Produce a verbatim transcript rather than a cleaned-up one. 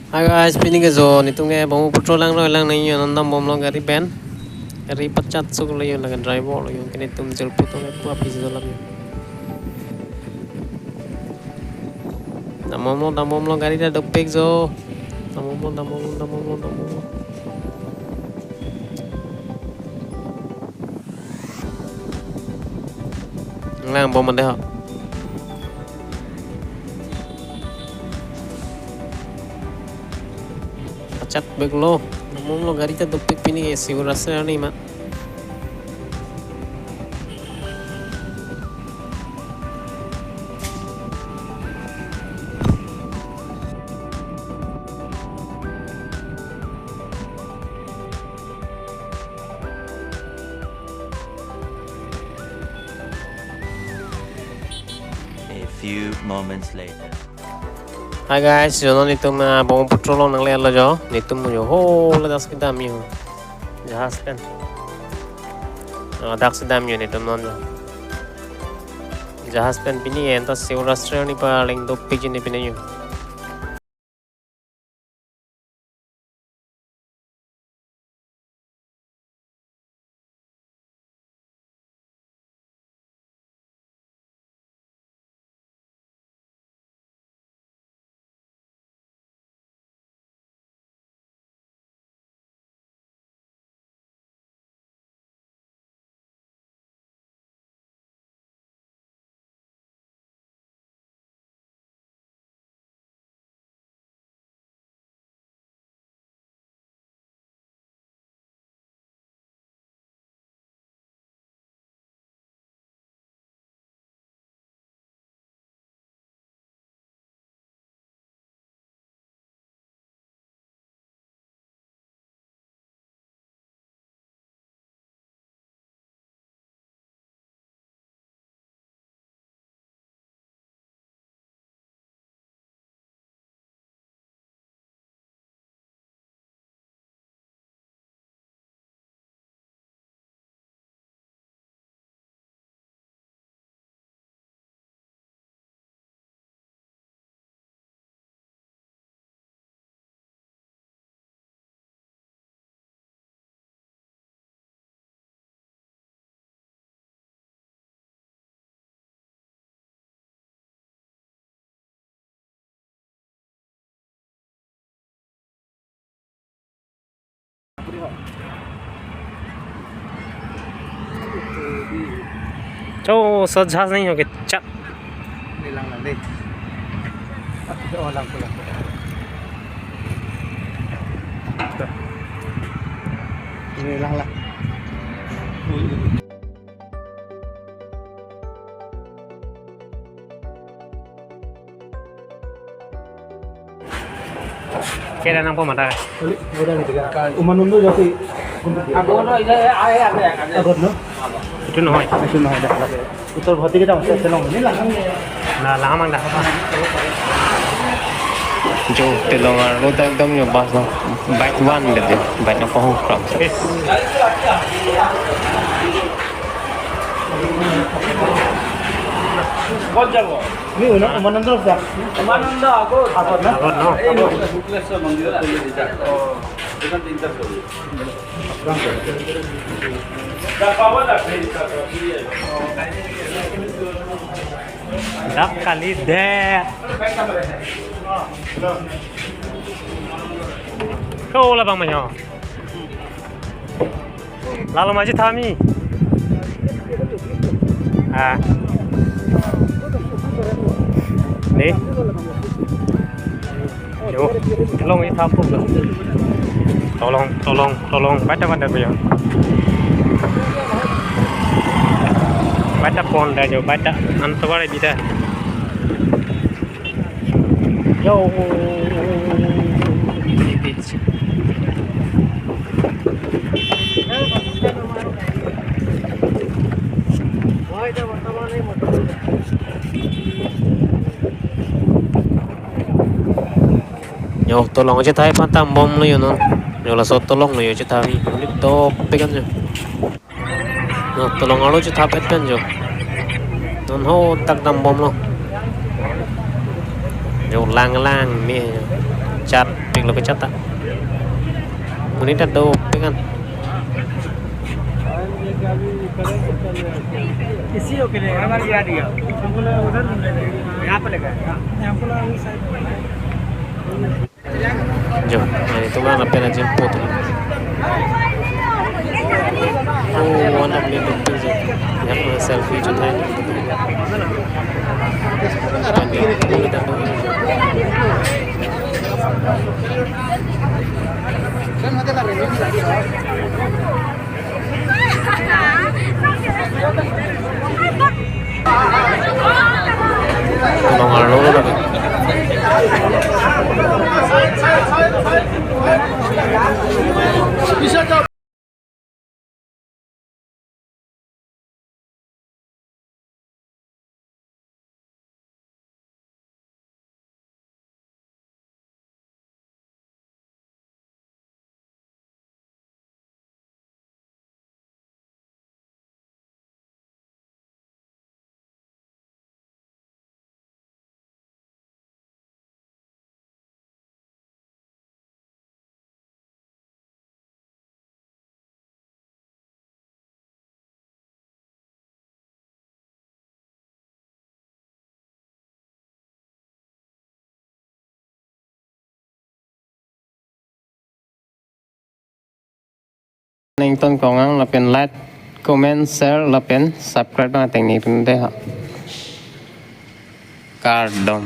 Hi guys, pini ke jo netum ke Brahmaputra langroi lang nangji, non dambomlo gari pen. Gari pachat suk lo jo, lake driver lo jo, ke netum jolput lo pu aphi si dolam jo. Dambomlo, dambomlo, gari ta dopik jo. Dambomlo, dambomlo, dambomlo, dambomlo. Langbom ade ho. Pachat bek lo. Dambomlo, gari ta dopik, pini ke Shivrashri arni ma. A few moments later. Hi guys, jo non netum, ah, Brahmaputra along nangle lo jo. Netum jo ho ladak si damji ho. Jahaz pen. Ah, dak si damji netum non jo. Jahaz pen pini ke anta Shivrashri arni pa leng dopik ji ne pini jo. Cho, so jahaz nahi ho ke chat. Ini lang lang deh. Oh, lang pulang. Ini lang lang. Kira nang pemata. Udah gitu ya. Umanun tuh jadi. Agor, no? Itu nohoi. Itu nohoi dah. Utor bhati kita masih senang. Ini lah. Na, lang mang dah apa? Jo, telong arlo ta ekdom jo bas lo. Bike one deh, bike no kohong kram. Yes. Ini uno, Umananda sa? Umananda, Agor. Agor, no? Agor, no? এই শুক্লেশ্বৰ মন্দিৰত চলি দিছে। অ, এইখন তিনিটা চলি। Dak kali det. Ko labang manyo. Lalo maji thami. Ah. Ni. Jo, tolong ini thapo lo. Tolong, tolong, tolong. Baita, baita, baita. Baita pon dah jo, baita. Antobar bida. Yo. Yo, tolong chethai aphan dambomlo yo non. Yo laso tolong lo yo chethai. Ulit dopik an yo. Yo, tolong arlo chethap et pen yo. Non ho dak dambomlo. Yo, lang lang me yo. Chat, pik lo kechat ta. Monit ta dopik an. इसी हो के लिए हमारे यहाँ दिया। हमको लगा उधर नहीं लगा। यहाँ पे लगा। हमको लगा उस साइड में। Jo, nelitum lapen ajemput. Oh, one of the pictures. Yang selfie chot hai. Pandit, pandit. Nong arlo lo lagi. Nington kongang lapen like, comment, share lapen subscribe bang ateng ni pun deh ha. Kardom.